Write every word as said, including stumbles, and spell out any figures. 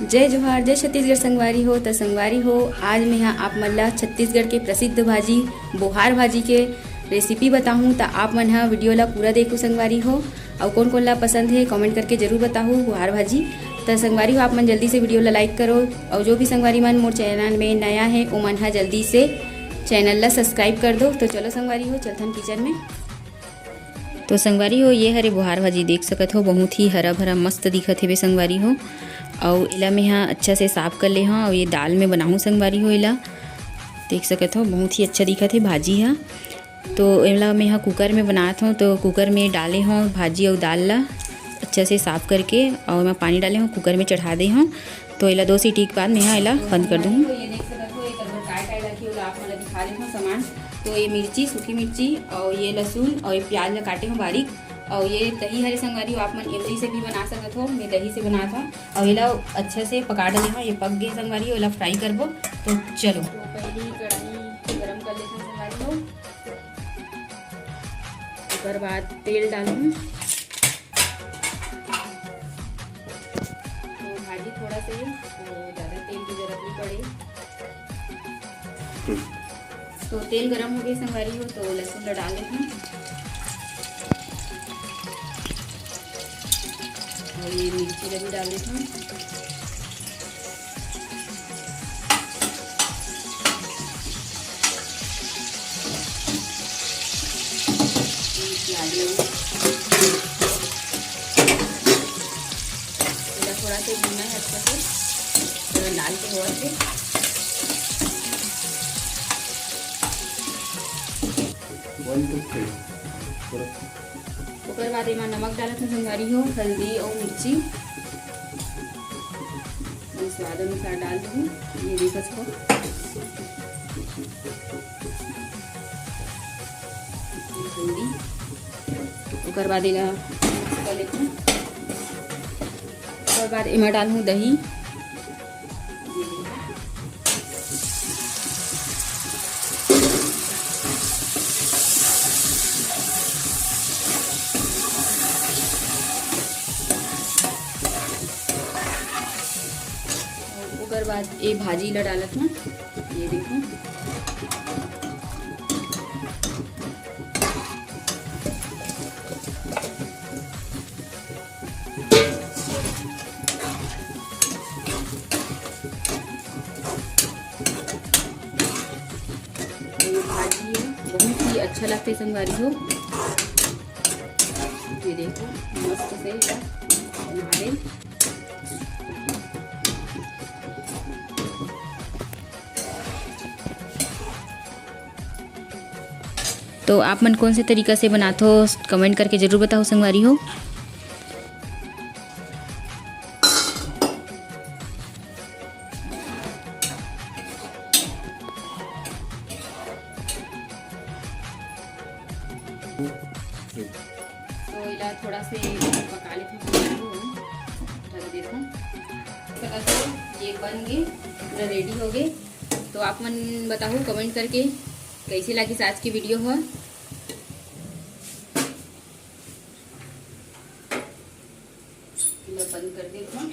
जय जोहार, जय छत्तीसगढ़ संगवारी हो। त संगवारी हो, आज मैं ह आप मन ला छत्तीसगढ़ के प्रसिद्ध भाजी बोहार भाजी के रेसिपी बताहूँ। त आप मन ह वीडियो ला पूरा देखू संगवारी हो, अउ कोन कोन ला पसंद हे, कमेंट करके जरूर बताहू बोहार भाजी। त संगवारी हो, आप मन जल्दी से वीडियो ला लाइक करो, अउ जो भी संगवारी मन मोर चैनल में नया हे, ओमन ह जल्दी से चैनल ला सब्सक्राइब कर दो। तो चलो संगवारी हो, चलथन किचन में। तो संगवारी हो, ये हरे बोहार भाजी, देख सकत हो, बहुत ही हरा भरा मस्त दिखत हेवे संगवारी हो। अउ एला मैं ह अच्छा से साफ कर ले हव, अउ ये दाल में बनाहूँ संगवारी हो। एला देख सकत हो, बहुत ही अच्छा दिखत हे भाजी ह। तो एला मैं ह कुकर में बनात हव, तो कुकर में डाले हव भाजी अउ दाल ला अच्छा से साफ करके, अउ एमा पानी डाले हव, कुकर में चढ़ा दे हव। तो एला दो सीटी के बाद मैं ह एला बंद कर दूँ। तो ये देख सकत हो, एकर बर काय काय लगही, ओला आप मन ला दिखा देत हव सामान। तो ये मिर्ची, सूखी मिर्ची, अउ ये लहसुन, अउ ये प्याज ला काटे हव बारीक, अउ ये दही हरे संगवारी हो, आप मन इमली से भी बना सकत हो, मैं दही से बनात हव। अउ एला अच्छा से पका डले हव, ये पक गे संगवारी हो, एला फ्राई करबो। तो चलो, तो पहली कढ़ाई गरम कर लेथन संगवारी हो, ओकर बाद तेल डालहूँ। तो भाजी थोड़ा से, तो ज़्यादा तेल की जरूरत नहीं पड़े। तो तेल गरम हो गए संगवारी हो, तो लहसुन ला डाल देथन, और ये मिर्ची ला भी डाल देथन। ये प्याज ला भी, एला थोड़ा से भूनना है अच्छा से, थोड़ा लाल के होवत हे। One, two, three. ओकर बाद एमा नमक डालत हन संगवारी हो, हल्दी अउ मिर्ची, अउ स्वाद अनुसार डाल देहूँ। ये देखत हो, हल्दी। ओकर बाद एला mix कर लेथन। ओकर बाद एमा डालहूँ दही। ओकर बाद ये भाजी ला डालत हूँ, ये देखो। ये भाजी है, बहुत ही अच्छा लगता है संगवारी हो। ये देखो, मस्त से एला बना ले। तो आप मन कौन से तरीका से बनाथो, कमेंट करके जरूर बताओ संगवारी हो। तो एला थोड़ा से पका लेथन, ढक देथन। चला तो ये बन गे, पूरा रेडी हो गे। तो आप मन बताहू कमेंट करके कैसे लागिस आज की वीडियो ह। एला बंद कर देथन।